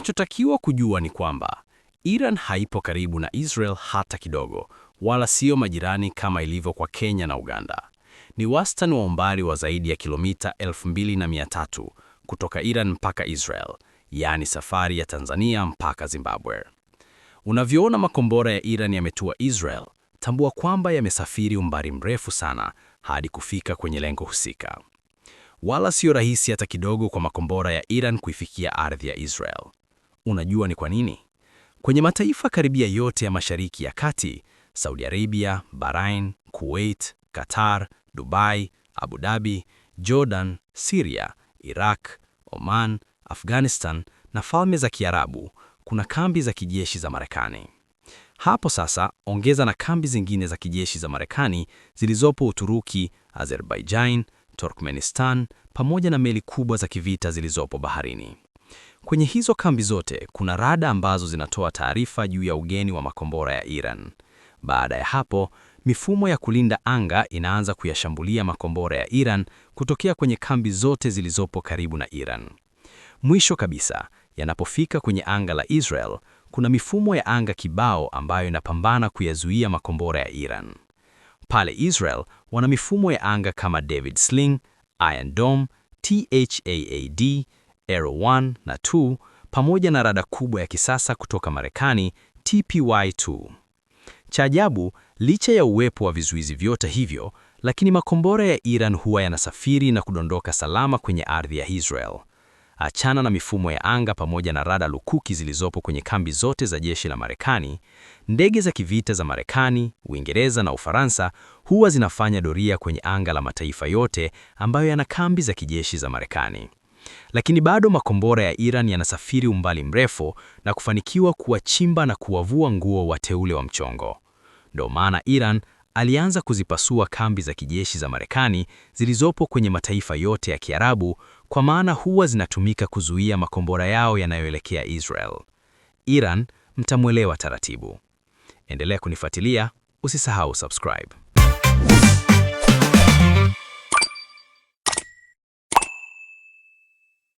Unachotakiwa kujua ni kwamba Iran haipo karibu na Israel hata kidogo, wala sio majirani kama ilivyo kwa Kenya na Uganda. Ni wastani wa umbali wa zaidi ya kilomita 2300 kutoka Iran mpaka Israel, yaani safari ya Tanzania mpaka Zimbabwe. Unavyoona makombora ya Iran yametua Israel, tambua kwamba yamesafiri umbali mrefu sana hadi kufika kwenye lengo husika. Wala sio rahisi hata kidogo kwa makombora ya Iran kuifikia ardhi ya Israel. Unajua ni kwa nini? Kwenye mataifa karibia yote ya Mashariki ya Kati, Saudi Arabia, Bahrain, Kuwait, Qatar, Dubai, Abu Dhabi, Jordan, Syria, Iraq, Oman, Afghanistan na Falme za Kiarabu, kuna kambi za kijeshi za Marekani. Hapo sasa ongeza na kambi zingine za kijeshi za Marekani zilizopo Uturuki, Azerbaijan, Turkmenistan pamoja na meli kubwa za kivita zilizopo baharini. Kwenye hizo kambi zote kuna rada ambazo zinatoa taarifa juu ya ugeni wa makombora ya Iran. Baada ya hapo, mifumo ya kulinda anga inaanza kuyashambulia makombora ya Iran kutokea kwenye kambi zote zilizopo karibu na Iran. Mwisho kabisa, yanapofika kwenye anga la Israel, kuna mifumo ya anga kibao ambayo inapambana kuyazuia makombora ya Iran. Pale Israel wana mifumo ya anga kama David Sling, Iron Dome, THAAD, Arrow 1 na 2 pamoja na rada kubwa ya kisasa kutoka Marekani TPY-2. Cha ajabu, licha ya uwepo wa vizuizi vyote hivyo, lakini makombora ya Iran huwa yanasafiri na kudondoka salama kwenye ardhi ya Israel. Achana na mifumo ya anga pamoja na rada lukuki zilizopo kwenye kambi zote za jeshi la Marekani, ndege za kivita za Marekani, Uingereza na Ufaransa huwa zinafanya doria kwenye anga la mataifa yote ambayo yana kambi za kijeshi za Marekani. Lakini bado makombora ya Iran yanasafiri umbali mrefu na kufanikiwa kuwachimba na kuwavua nguo wateule wa mchongo. Ndio maana Iran alianza kuzipasua kambi za kijeshi za Marekani zilizopo kwenye mataifa yote ya Kiarabu, kwa maana huwa zinatumika kuzuia makombora yao yanayoelekea Israel. Iran mtamwelewa taratibu. Endelea kunifuatilia, usisahau subscribe.